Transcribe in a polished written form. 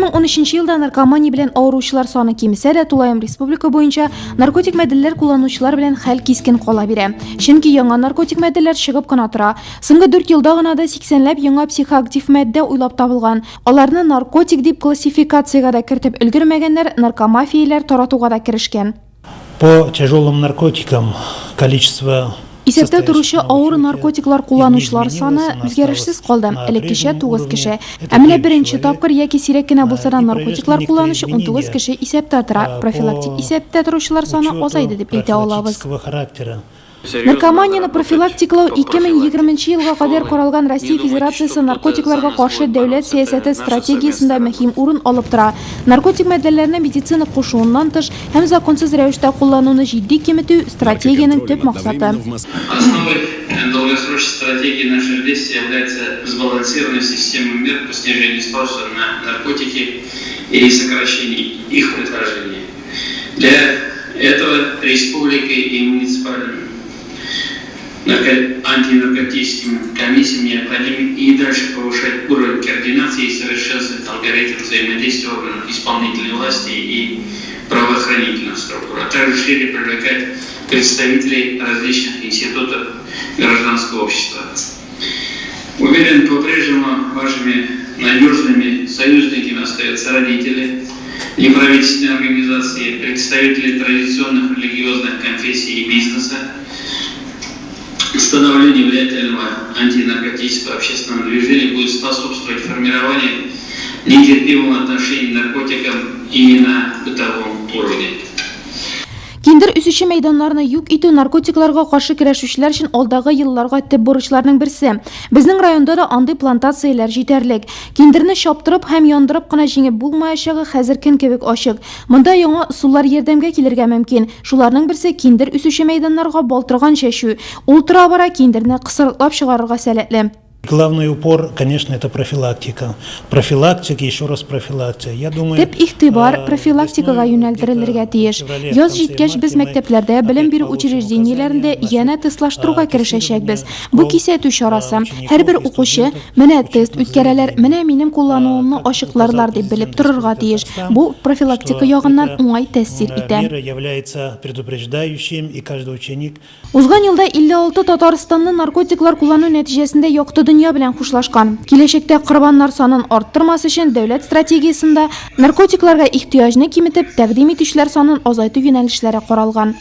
2013 елда наркомания белән авыручылар саны кимесә дә, тулаем республика буенча наркотик матдәләр кулланучылар белән хәл кискен кала бирә. Чөнки яңа наркотик матдәләр чыгып кына тора. Соңгы дүрт елда гына да сиксәнләп яңа психоактив матдә уйлап табылган. Аларны наркотик дип классификациягә дә кертеп өлгермәгәннәр, наркомафияләр таратуга да керешкән. По тяжелым наркотикам количество Исәптә торучы авыр наркотиклар кулланучылар саны үзгәрешсез калды, элеккечә 9 кеше. Ә менә беренче тапкыр яки сирәк кенә булса да наркотиклар кулланучы 19 кеше исәптә тора. Профилактик исәптә торучылар саны азайды дип әйтә алабыз. Наркоманияне профилактикалау 2020 нче елга кадәр каралган Россия Федерациясе наркотикларга каршы дәүләт сәясәте стратегиясендә мөһим урын алып тора. Наркотик матдәләрне медицина кушуыннан тыш һәм законсыз рәвештә куллануны җитди киметү, стратегиянең төп максаты. Основой долгосрочной стратегии наших действий является сбалансированная система мер по снижению спроса на наркотики и сокращению их предложения. Для этого республикой и муниципальными антинаркотическим комиссиям необходимо и дальше повышать уровень координации и совершенствовать алгоритм взаимодействия органов исполнительной власти и правоохранительных структур, а также шире привлекать представителей различных институтов гражданского общества. Уверен, по-прежнему вашими надежными союзниками остаются родители, неправительственные организации, представители традиционных религиозных конфессий и бизнеса. Становление влиятельного антинаркотического общественного движения будет способствовать формированию нетерпимого отношения к наркотикам и на бытовом уровне. Киндер үсүче мәйданнарны юк итү наркотикларга каршы көрәшүчеләр өчен алдагы елларга төп бурычларның берсе. Безнең районда да андый плантацияләр җитәрлек. Киндерне чаптырып һәм яндырып кына җиңеп булмаячагы хәзер көн кебек ачык. Монда яңа ысуллар ярдәмгә килергә мөмкин. Шуларның берсе киндер үсүче мәйданнарга балтырган чәчү. Ул тора-бара киндерне кысрыклап чыгарырга сәләтле. Главный упор, конечно, это профилактика. Профилактика, еще раз профилактика. Я думаю, Төп игътибар профилактикага юнәлдерелергә тиеш. Яз җиткәч, без мәктәпләрдә, белем бирү учреждениеләрендә янә тестлаштыруга керешәчәкбез. Бу кисәтү чарасы. Һәрбер укучы, менә тест үткәрәләр, менә минем куллануымны ачыкларлар дип белеп торырга тиеш. Бу профилактика ягыннан уңай тәэсир итә. Мера является предупреждающим, и каждый ученик Узган елда 56 татарстанлы наркотиклар куллану нәтиҗәсендә якты дөнья белән хушлашкан. Киләчәктә корбаннар санын арттырмас өчен дәүләт стратегиясендә наркотикларга ихтыяҗны киметеп, тәкъдим итүчеләр санын азайту юнәлешләре каралган.